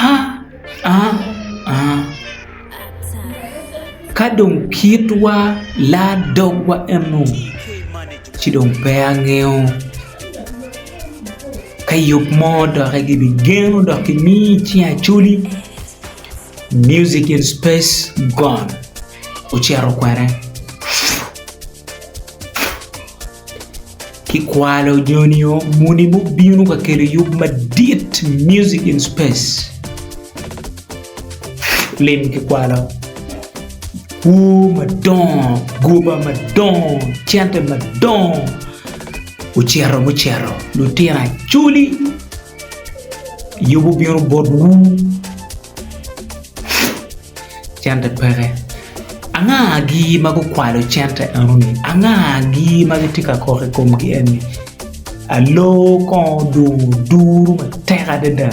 A a a Ka dong kitwa laa dogwa eno ci dong pe angeyo ka yub mo doki gibigeno dok gimiyo cing acholi music in space gone ocito kwene. Kikwalo jonio muni mubino ka kelo yub madit music in space lim kikwalo kwo madongo goba madongo cente madongo ocito mucito lutino acholi yub obino botwu. Cente peke. Angagi ma gukwalo cente enoni? Angagi ma gitye ka kok i komgi eni? Aloo kong odongo oduru matek adada.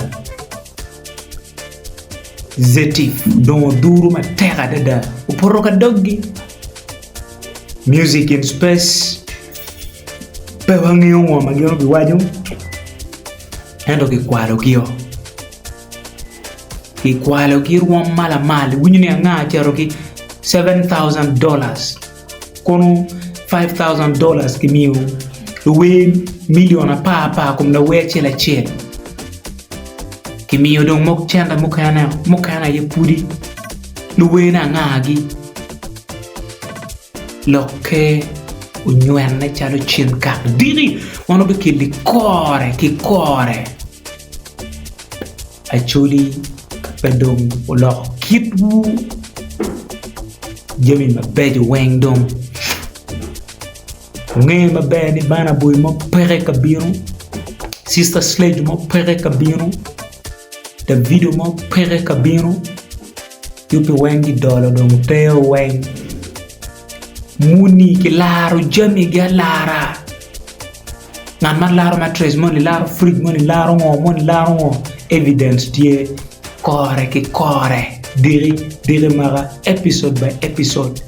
Zetif odongo oduru matek adada opoto ka doggi. Music in space pe wangeyo ngo ma gin obiwaco ento kikwalogio. Kikwalo ki rwom ma lamal iwinyo ni anga cito ki 7000 dollars kono 5000 dollars kimiyo luwer million apar apar kom lawer acel acel kimiyo dong mok cente mukene mukene aye pudi luwerne angagi lokke onywene calo cin kak diki ma nongo bikeli kore ki kore. Acholi ka pe dong oloko kitwu jami mabeco weng dong wunge maber ni Burna Boy mo peke ka bino, Sister Sledge mo peke ka bino, Davido mo peke ka bino yubbe weng gidolo dong teo weng muni kilaro jamigi alara. Ngat ma laro matrec moni laro fridge moni laro ngo moni laro ngo evidence tye kore ki kore diki diki maka episode by episode.